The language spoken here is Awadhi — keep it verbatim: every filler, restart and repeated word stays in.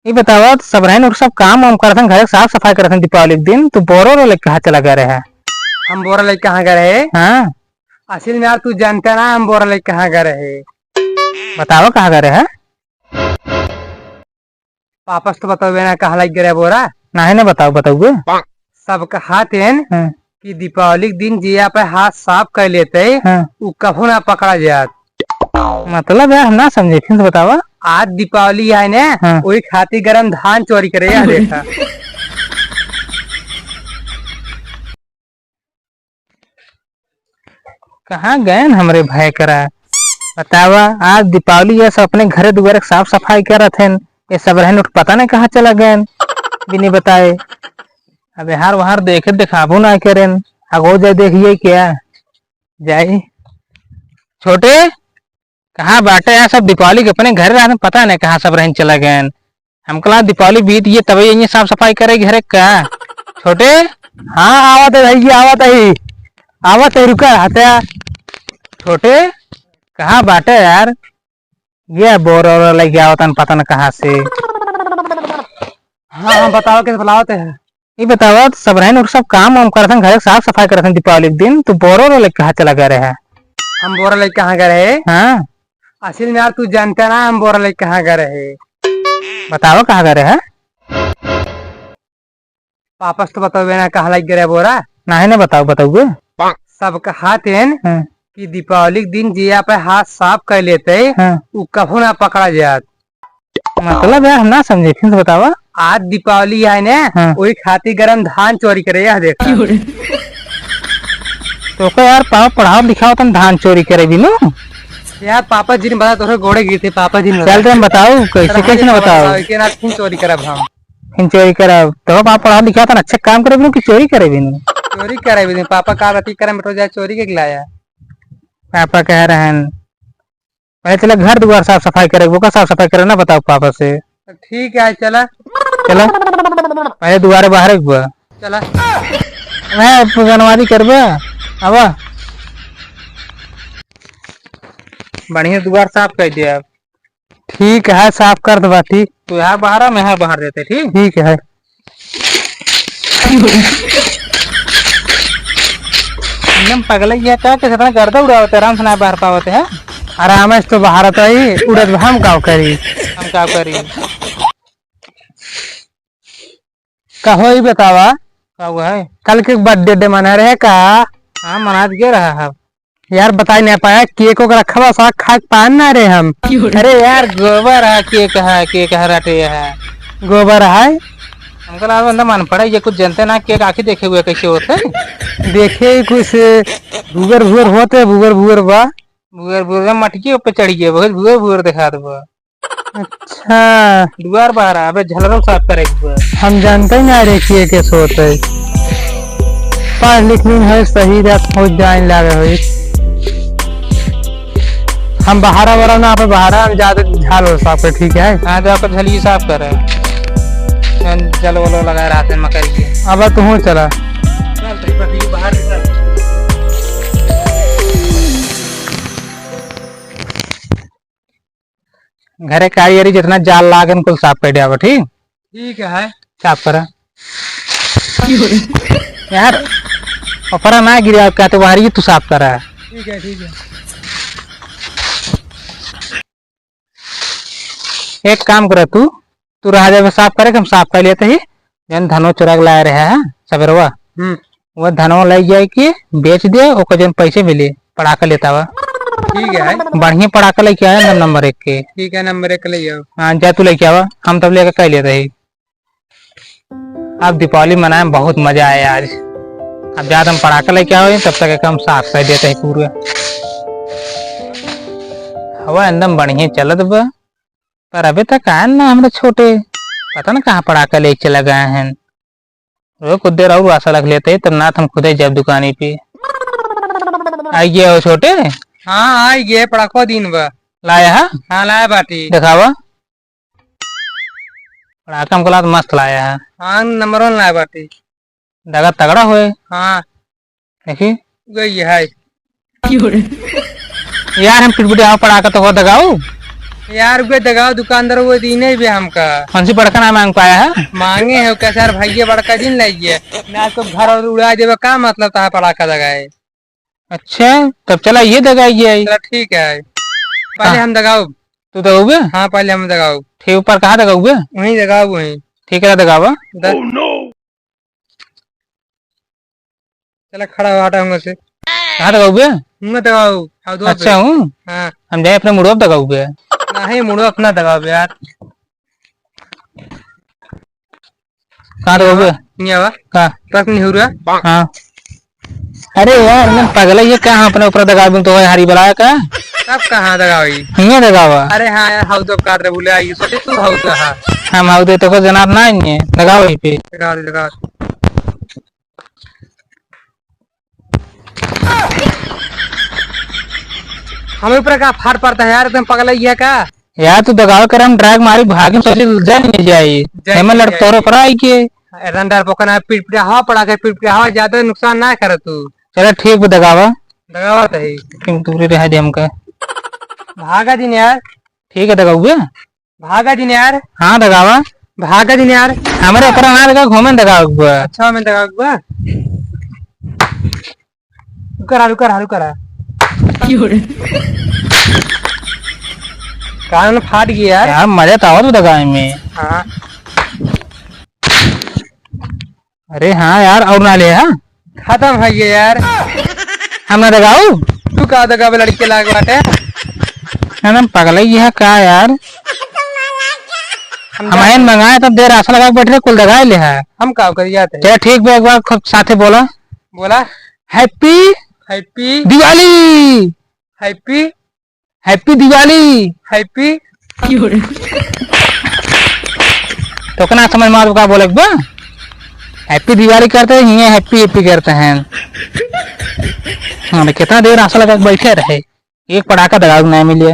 ई बतावा, त सबरहिन उठ सब काम वाम करत हन, घरे क साफ सफाई करत हन दीपावली के दिन, तू बोरा ओरा लइके कहाँ चला गए रहे? हम बोरा लइके कहाँ गए रहे? हाँ। असल में यार, तू जानता ना हम बोरा लइके कहाँ गए रहे। बतावा, कहाँ गए रहे? पापा से तो बतउबे ना, कहाँ लइके गए रहे बोरा? नाहीं ना, बताओ, बताओ। सब कहात हन हाँ। कि दीपावली के दिन जे आपन हाथ साफ कर लेते, हाँ। उ कभो ना पकड़ा जात। मतलब यार, हम ना समझे, फिर से बतावा। आज दीपावली है ने, हाँ। वही खातिर गरम धान चोरी करे, यह देखा। कहाँ गएन हमरे भाई करा? बतावा, आज दीपावली है, सब अपने घरे दुआरे के साफ सफाई करत हन, ये सबरहिन उठ पता नहीं कहाँ चला गएन बिनी बताए। अब यार वहार देखे देखाबो ना करेन, अगो जाए देखिए क्या जाए। छोटे, कहाँ बाटे यार? सब दीपावली के अपने घरे रहत हन, पता नहीं कहाँ सबरहिन चला गएन। हमका लगा दीपावली बीत गई तबे ये साफ सफाई करे घरे का। छोटे, हाँ, आवत है भैया, आवत है, आवत है, रुका रहता। छोटे, कहाँ बाटे यार? ये बोरा ओरा लइके आवत हन, पता न कहाँ से। हाँ, हाँ, बतावा, कैसे बुलावत है? ई बतावा, त सबरहिन उठ सब काम वाम करत हन, घरे क साफ सफाई करत हन दीपावली के दिन, तू बोरा ओरा लइके कहाँ चला गए रहे? हम बोरा लइके कहाँ गए रहे? हाँ। असल में यार, तू जानता ना हम बोरा लइके कहाँ गए रहे। बतावा, कहाँ गए रहे? पापा से तो बतउबे ना, कहाँ लइके गए रहे बोरा? नाहीं ना, बताओ, बताओ। सब कहात हन हाँ। कि दीपावली के दिन जे आपन हाथ साफ कर लेते, हाँ। उ कभो ना पकड़ा जात। मतलब यार, हम ना समझे, फिर से बतावा। आज दीपावली है ने, हाँ। वही खातिर गरम धान चोरी करे, यह देखा। तो को यार, पापा पढ़ाओ लिखाओ, तुम धान चोरी करे बिनु। यार, पापा जी ने बताया, तोहरे गोड़े गिरते, पापा जी ने बताया। चल, तुम बताओ, कैसे, कैसे ना बताओ? के ना फिर चोरी करब हम। फिर चोरी करब? तो पापा पढ़ाओ लिखाओ, तुम अच्छा काम करे बिनु कि चोरी करे बिनु? चोरी करे बिनु, पापा का रटी करे, मटो जाए चोरी के लाया। पापा कह रहन, पहले चला घर दुआर साफ सफाई करे, वो का साफ सफाई करे ना, बताओ पापा से। ठीक है, चला। चला, पहले दुआरे बाहर एक बार। चला। मैं गनवारी करबा, आवा। बढ़िया दुआर साफ कर दिया अब। ठीक है, साफ कर दे बाटी। तू यहाँ बाहर आ, मैं यहाँ बाहर देते, ठीक? ठीक है। एकदम पगला गया का, कैसे इतना गर्दा उड़ावत है, आराम से ना बाहर पावत है। आराम से तो बाहर आता ही, उड़त बा, हम का करी? हम का करी? कहो, ई बतावा। का हुआ है? कल के बर्थडे डे मना रहे का? हाँ, मनात गे रहा है। यार, बताई नहीं पाया, केक ओक रखा बा, साला खाए के पान ना रहे हम। अरे यार, गोबर है, केक है, केक है, रटे है। गोबर है? हमका लगा बंदा मन पड़ा, ये कुछ जनते ना, केक आखिर देखे हुए कैसे होते हैं? देखे कुछ भूगर भूगर होते, भूगर भूगर बा। भूगर भूगर मटकी ऊपर चढ़ गया, बहुत भूगर भूगर दिखात बा। अच्छा। दुआर बाहर आ, अबे झलरो साफ करे के बा। हम जानते ही ना रहे कि ये कैसे होता है। पढ़ लिख लीन है, सही रात हो जाए लागे होई। हम बाहर आ, बड़ा ना, आप बाहर आ, हम जाते झाल और साफ कर, ठीक है? हाँ, जाकर झलिए साफ करे। जल वल लगा रहा था मकई के। अब तू हो चला। चल, तो ये बाहर निकल। घरे कारी अरी जितना जाल लागन कुल साफ कर दिया, ठीक? ठीक है। साफ करा। यार, ऊपरा ना गिरा, का तो बाहर ही तू साफ करा। ठीक है, ठीक है। एक काम करा तू, तू रहा जाबे साफ करे, हम साफ कर लेते ही। जन धनो चुरा के लाए रहे हैं सबेरवा, हम्म। वो धनो ले जाए के बेच दे, ओकर जन पैसे मिले, पड़ाका लेता हुआ। ठीक है। बढ़िया पड़ाका लेके आया, नंबर एक के। ठीक है, नंबर एक के ले आओ। हाँ, जा तू लेके आवा, हम तब लेके कह लेते ही। अब दीपावली मनाए में बहुत मजा आया आज। अब जात हम पड़ाका लेके आओ, तब तक एक हम साफ कर देते हैं पूरा। हवा एकदम बढ़िया चलत बा। पर अबे तक आयन ना हमरे छोटे, पता न कहाँ पड़ाका ले चला गए हैं। रुक, कुछ देर और आशा रख लेते, तब ना हम खुदे जाब दुकानी पे। आई गया हो छोटे? हाँ, आई गया, पड़ाको दिन बा। लाया है? हाँ, लाया बाटी। दिखावा। पड़ाका हमको लात मस्त लाया है। हाँ, नंबर वन लाया बाटी। दगा तगड़ा होए। हाँ। देखी? गई है। यार, हम पिटपिटी आवा पड़ाका तो हो दगाऊ। यार, उगे दगाओ दुकानदार, वो दीने भी हमका। कौन सी पड़ाका ना मांग पाया है? मांगे है, कैसे यार, भैया पड़ाका दिन लाइए। मैं आपको घर और उड़ा देबे, का मतलब तहा पड़ाका दगाए? अच्छा, तब चला ये दगाइए आई। चला ठीक है, पहले हाँ। हम दगाओ। तू दगाओगे? हाँ, पहले हम दगाओ। ठीक, ऊपर कहाँ दगाओगे? वहीं दगाओ, वहीं। ठीक है, दगावा। उधर। चला, खड़ा हो, हटा हुआं से। कहाँ दगाउबे? हुआं दगाउ, हौदवा पे। अच्छा हूँ? हाँ। हम जाए अपने मुड़वा पे दगाउबे। नहीं, मुड़वा अपना दगाउबे यार। कहाँ दगाउबे? नहीं आवा। कहाँ? ट्रक नहीं हो रहा। हाँ। अरे यार, मैं पगला, ये कहाँ अपने ऊपर दगाउबे तो है, हरी बलाया का? तब कहाँ दगावी? हियाँ दगावा। अरे हाँ यार, हौदवा काट रहे बोले, आई सोचे तू हौदवा है। हम हौदवा तो को जनाब ना आएंगे, दगावा यहीं पे। दगा दे, दगा। हमें ऊपर का फाट पड़ता है यार, एकदम पगला ही है का? यार, तू दगावा कर, हम ड्रैग मारी, भागी, सोचे जान नहीं जाई। जान हमें नहीं लड़क जाई। तोरे पर आई के। एकदम डर पोकना है, पिटपिटा हवा पड़ा के, पिटपिटा हवा ज्यादा नुकसान ना करे तू। चला ठीक बा, दगावा। दगावा तो है। तुम दूरी रह दे हमका। भागा दिन यार। ठीक है, दगाउबे। भागा दिन यार। हाँ, दगावा। भागा दिन यार। हमरे ऊपर ना दगा, घूमन दगावा। अच्छा, मैं दगावा। रुका रहा, रुका रहा, रुका रहा। कान फाट गया यार। यार, मजा तो आवत दगावे में। हाँ। अरे हाँ यार, और ना ले, हाँ? खत्म है ये यार। हम ना दगाऊ? तू का दगावे लड़के लाग बाटे? ना, ना, पगला ही है का यार? हम हम आयन मंगाए तब देर आशा लगा के बैठ रहे, कुल दगाए ले है। हम का करी जाते हैं? चल ठीक बा, एक बार खूब साथे बोला। बोला। Happy Happy दिवाली। Happy Happy दिवाली। Happy। तो कना समझ में आ का बोले बा? Happy दिवाली करते हैं, ये happy happy करते हैं। हाँ, तो कितना देर आशा लगा के बैठे रहे, एक पटाखा दगा नहीं मिले।